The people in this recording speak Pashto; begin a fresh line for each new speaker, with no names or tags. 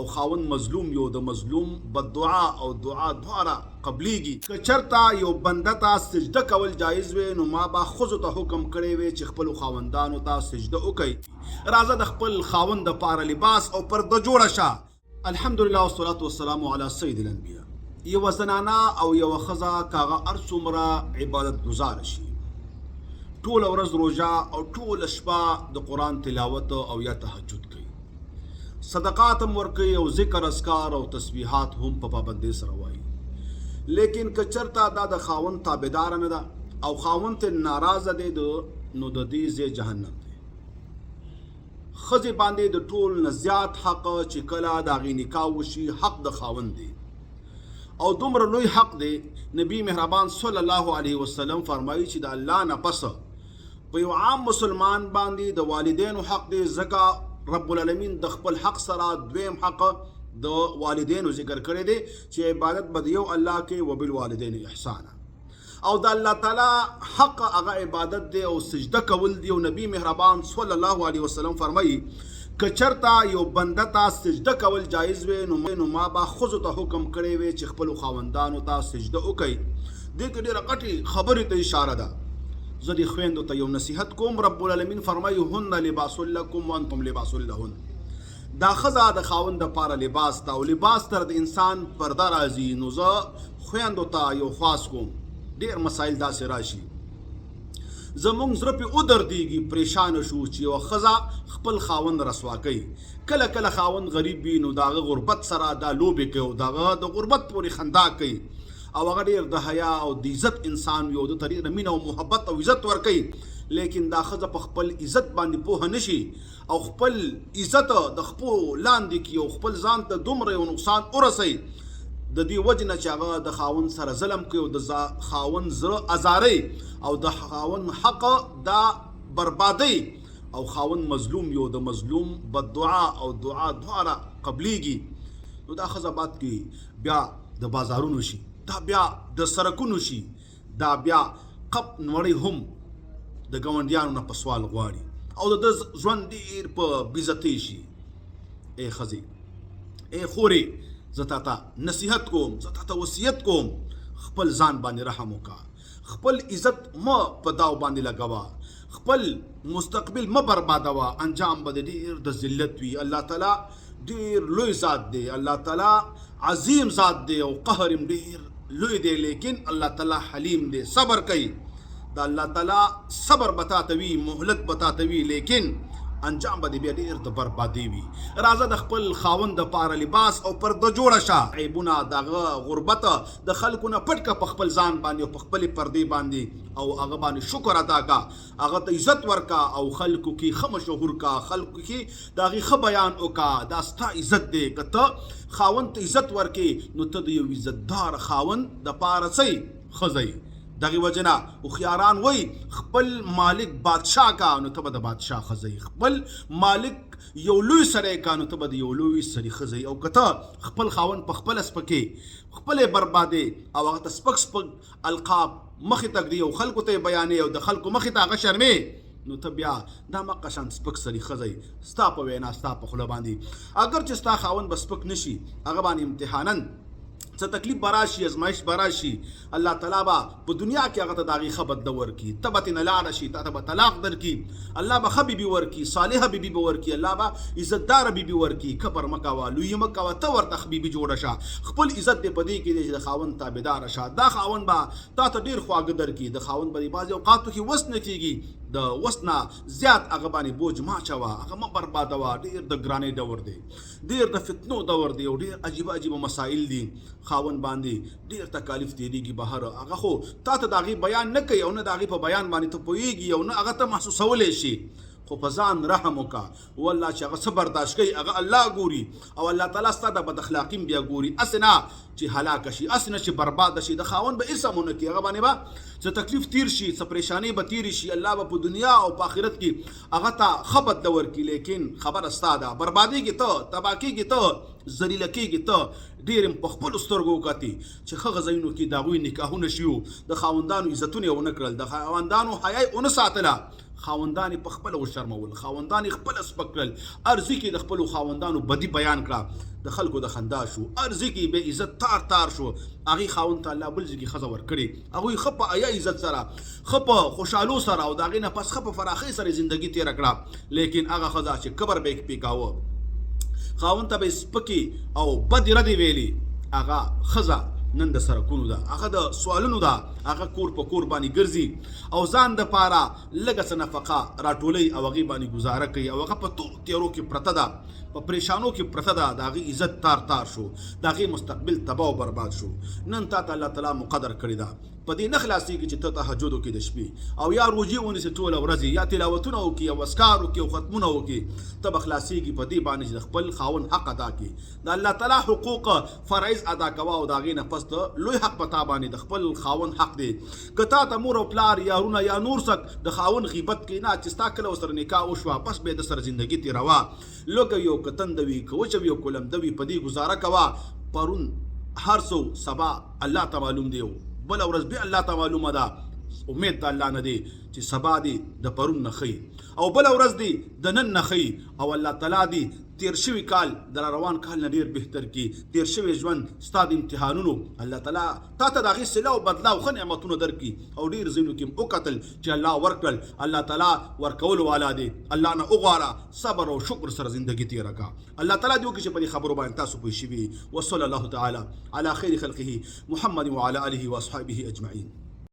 او خاوند مظلوم یو د مظلوم بددعا او دعا دواړه قبلیږي. که چرته یو بنده ته سجده کول جایز وی نو ما به ښځو ته حکم کړی وی چې خپلو خاوندانو ته سجده وکړئ. راځه د خپل خاوند دپاره لباس او پرده جوړه شه. الحمدلله والصلاة والسلام علی سید الانبیاء یوه زنانه او یوه ښځه که هغه هر څومره عبادت ګزاره شي، ټوله ورځ روژه او ټوله شپه د قرآن تلاوت او یا تهجد کوي، صدقات هم ورکوي او ذکر اذکار او تسبیحات هم په پابندۍ سره وایي، لیکن که چرته دا د خاوند تابعداره نه ده او خاوند ترې ناراضه دی نو د دې ځای جهنم دی. ښځې باندې د ټول نه زیات حق چې کله د هغې نکاح وشي حق د خاوند دی او دومره لوی حق دی. نبی مهربان صلی الله علیه وسلم فرمایي چې د الله نه پس په یو عام مسلمان باندې د والدینو حق دی، ځکه رب العالمین د خپل حق سره دویم حق د والدینو ذکر کړی دی چې عبادت به د یو الله کې وبالوالدین احسانا. او د الله تعالی حق هغه عبادت دی او سجده کول دی. او نبی مهربان صلی الله علیه وسلم فرمایي که چرته یو بنده ته سجده کول جایز وي نو ما به ښځو ته حکم کړی وي چې خپلو خاوندانو ته سجده وکړئ. دې کې ډېره غټې خبرې ته اشاره ده. زه دې خویندو ته یو نصیحت کوم. رب العالمین فرمایي هن لباس لکم وانتم لباس لهن. دا ښځه د خاوند دپاره لباس ده او لباس تر د انسان پرده راځي. نو زه خویندو ته یو خواست کوم، ډېر مسایل داسې راشي زمونږ زړه پې ودردېږي، پریشانه شو چې یوه ښځه خپل خاوند رسوا کوي. کله کله خاوند غریب وي نو د هغه غربت سره دا لوبې کوي او د هغه د غربت پورې خندا کوي او هغه ډېر د حیا او د عزت انسان وي او ده ته ډېره مینه او محبت او عزت ورکوي، لیکن دا ښځه په خپل عزت باندې پوهه نه شي او خپل عزت د خپو لاندې کړي او خپل ځان ته دومره یو نقصان ورسوي د دې وجې نه چې هغه د خاوند سره ظلم کوي او د خاوند زړه ازاروي او د خاوند حق دا بربادوي او خاوند مظلوم یو د مظلوم بددعا او دعا دواړه قبلیږي. نو دا ښځه بعد کې بیا د بازارونو شي، دا بیا د سرکونو شي، دا بیا قپ نوړی هم د ګاونډیانو نه په سوال غواړي او د ده ژوند ډیر په بیزتۍ شي. ای ښځې، ای خورې، زه تا ته نصیحت کوم، زه تا ته وصیت کوم، خپل ځان باندې رحم وکړه، خپل عزت مه په داو باندې لګوه، خپل مستقبل مه بربادوه، انجام به دې ډیر د ذلت وي. الله تعالی ډیر لوی ذات دی، الله تعالی عظیم ذات دی او قهر هم ډیر لوی دی، لیکن الله تعالی حلیم دی، صبر کوي. د الله تعالی صبر به تاته وي، مهلت به تاته وي، لیکن انجام به دې بیا ډیر د بربادۍ وي. راځه د خپل خاوند دپاره لباس او پرده جوړه شه، عیبونه د هغه غربت د خلکو نه پټ که په خپل ځان باندې او په خپلې پردې باندې او هغه باندې شکر ادا که، هغه ته عزت ورکا او خلکو کې ښه مشهور کا، خلکو کې د هغې ښه بیان وکا. دا ستا عزت دی. که ته خاوند ته عزت ورکې نو ته د یو عزتدار خاوند د پاره څه یې؟ ښځه یې. دغې وجې نه هوښیاران وایي خپل مالک بادشاه کا نو ته به د بادشاه ښځه یې، خپل مالک یو لوی سړی کا نو ته به د یو لوی سړي ښځه یې. او که ته خپل خاوند په خپله سپکې، خپله یې بربادې او هغه ته سپک سپک القاب مخې ته ږدي او خلکو ته یې بیانوي او د خلکو مخې ته هغه شرمې، نو ته بیا دا مقه شان سپک سړي ښځه یې. ستا په وینا، ستا په خوله باندې اګر چې ستا خاوند به سپک نه شي، هغه باندې امتحانا څه تکلیف به راشي، ازمایش به راشي، الله تعالی به په دنیا کې هغه ته د هغې ښه بدله ورکړي، ته به ترې لاړه شي، تا ته به طلاق درکړي، الله به ښه بیبي ورکړي، صالحه بیبي به ورکړي، الله به عزتداره بیبي ورکړي. کبر مه کوه، لویي مه کوه، ته ورته ښه بیبي جوړه شه. خپل عزت دې په دې کې دی چې د خاوند تابعداره شه. دا خاوند به تا ته ډېر خواږه درکړي، د خاوند به دې بعضې اوقاتو کې وس نه کېږي، د وس نه زیات هغه باندې بوج مه اچوه، هغه مه بربادوه. ډېر د ګرانۍ دور دی، ډېر د فتنو دور دی او ډېر عجیبه عجیبه مسایل دي. خاوند باندې ډېر تکالیف تېرېږي بهر، هغه خو تا ته د هغې بیان نه کوي او نه د هغې په بیان باندې ته پوهېږي او نه هغه ته محسوسولی شي، خو په ځان رحم وکړه. والله چې هغه څه برداشت کوي هغه الله ګوري او الله تعالی ستا د بد اخلاقي بیا ګوري. هسې نه چې هلاکه شي، هسې نه چې برباده شي، د خاوند به هېڅ هم ونه کړي، هغه باندې به څه تکلیف تیر شي، څه پریشانۍ به تیرې شي، الله به په دنیا او په آخرت کې هغه ته ښه بدله ورکړي، لیکن خبره ستا ده، بربادېږي ته، تباه کېږي ته. ذلیله کېږې. ته ډېر په خپلو سترګو وکتې چې هغه ځایونو کې د هغوی نکاحونه شوي، د خاوندانو عزتونه یې ونه کړل، د خاوندانو حیا یې ونه ساتله، خاوندان یې په خپله وشرمول، خاوندان یې خپله سپک کړل، هر ځای کې د خپلو خاوندانو بدي بیان کړه، د خلکو د خندا شو، هر ځای کې بې عزت تار تار شو. هغې خاوند ته الله بل ځای کې ښځه ورکړې، هغوی ښه په حیا عزت سره، ښه په خوشحالو سره او د هغې نه پس ښه په فراخۍ سره زندګي تېره کړه. لیکن هغه ښځه چې کبر به یې پې کاوه، خاوند ته به یې سپکې او بدې ردې ویلې، هغه ښځه نن د سرکونو ده، هغه د سوالونو ده، هغه کور په کور باندې ګرځي او ځان د پاره لږه څه نفقه راټولوي او هغې باندې ګزاره کوي، او هغه په تورو تیارو کې پرته ده، په پریشانو کې پرته ده. د هغې عزت تار تار شو، د هغې مستقبل تباه او برباد شو. نن تا ته الله تعالی مقدر کړې ده، په دې نه خلاصېږي چې ته تهجد وکړې د شپې او یا روژې ونیسې ټوله ورځې، یا تلاوتونه وکړې او اذکار وکړې او ختمونه وکړې. ته به خلاصېږي په دې باندې چې د خپل خاوند حق ادا کړې، د الله تعالی حقوق فرایض ادا کوه، او د هغې نه پس د لوی حق په تا باندې د خپل خاوند حق دی. که تا ته مور او پلار یارونه یا نور څوک د خاوند غیبت کوي، نه چې ستا کله ورسره نکاح وشوه بس بیا د سره زندګي تېروه، لږه وي او که تنده وي، که وچه وي او که لمده وي، په دې ګزاره کوه. پرون هر څه، سبا الله ته معلوم دی، بله ورځ بیا الله ته معلومه ده. امید د الله نه دی چې سبا دی د پرون نه ښه او بله ورځ دی د نن نه ښه، او الله تعالی دی تیر شوی کال د روان کال نه ډیر بهتر کی. تیر شوی ژوند ستا د امتحانونو، الله تعالی تا ته د هغې صله او بدله او ښه نعمتونه درکړي. او ډیر ځایونو کې وکتل چې الله ورکړل، الله تعالی ورکولو والا دی. الله نه وغواړه، صبر او شکر سره زندگی تیره کا. الله تعالی دې وکړي چې په دې خبرو باندې تاسو پوه شوي. وصلی الله تعالی علی خیر خلقه محمد وعلى آله واصحابه اجمعین.